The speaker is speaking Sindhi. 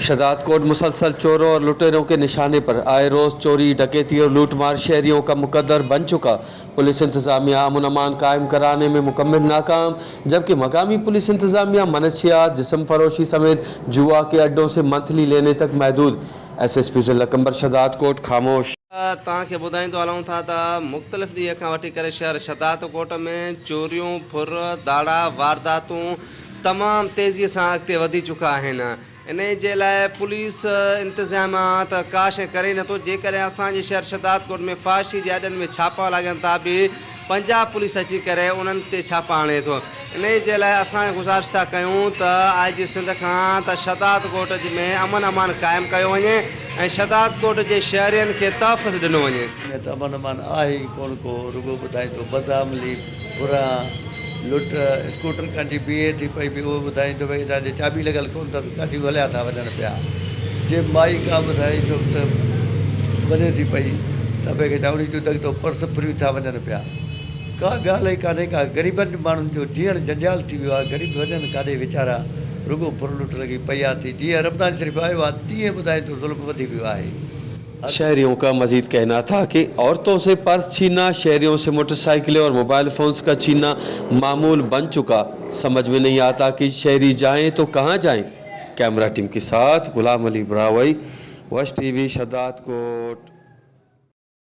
शहजादकोट मुसलसल चोरों और लुटेरों के निशाने पर आए रोज़ चोरी डकैती और लूटमार शहरियों का मुकद्दर बन चुका। पुलिस इंतज़ामिया अमन अमान कायम कराने में मुकम्मल नाकाम, जबकि मकामी पुलिस इंतज़ामिया मनशियात, जिस्म फरोशी समेत जुआ के अड्डों से मंथली लेने तक महदूद। एसएसपी ज़िला कंबर शहजादकोट खामोश। توهان کي ٻڌائيندو هلون ٿا ته مختلف ڏينهن کان وٺي ڪري شهر شهدادڪوٽ ۾ چوريون، ڦر، ڌاڙا، وارداتون تمام تيزي سان اڳتي وڌي چڪا آهن. انهي جي لاء پوليس انتظاميا ته ڪا شيء ڪري ئي نٿو. جيڪڏهن اسان جي شهر شهدادڪوٽ ۾ فحاشي جي اڏن ۾ ڇاپا لڳن ٿا به پنجاب پوليس اچي ڪري انهن تي ڇاپا هڻي ٿو. انهي جي لاء اسان گذارش ٿا ڪيون ته آء جي سنڌ کان ته شهدادڪوٽ ۾ امن امان قائم ڪيو وڃي ۽ شهدادڪوٽ جي شهرين کي تحفظ ڏنو وڃي. ۾ ته امن امان آهي ئي ڪونه ڪو، رڳو ٻڌائيندو بدعملي، ڦران، لٽ، اسڪوٽر ڪانجي بيهي ٿي پئي به اهو ٻڌائيندو ڀئي هتان جي چاٻي لڳل ڪونه اٿس ڪاڏي هليا ٿا وڃن پيا، جي مائي ڪا ٻڌائي ٿو ته وڃي ٿي پئي ته ٻئي کي چوڻي جو دڳ ٿو پرس ڦريون ٿا وڃن پيا. ڪا ڳالهه ئي ڪانهي ڪا، غريبن ماڻهن جو جيئڻ جنجال ٿي ويو آهي، غريب وڃن ڪاڏي ويچارا، رڳو ڦر لٽ لڳي پئي آ ٿي، جيئن رمضان شريف آيو آ تيئن ٻڌائين ٿو ظلم وڌي ويو آهي. शहरियों का मजीद कहना था कि औरतों से पर्स छीनना, शहरियों से मोटरसाइकिलें और मोबाइल फ़ोन्स का छीनना मामूल बन चुका। समझ में नहीं आता कि शहरी जाएं तो कहां जाएं। कैमरा टीम के साथ गुलाम अली ब्रावई, वश टीवी, शहदादकोट।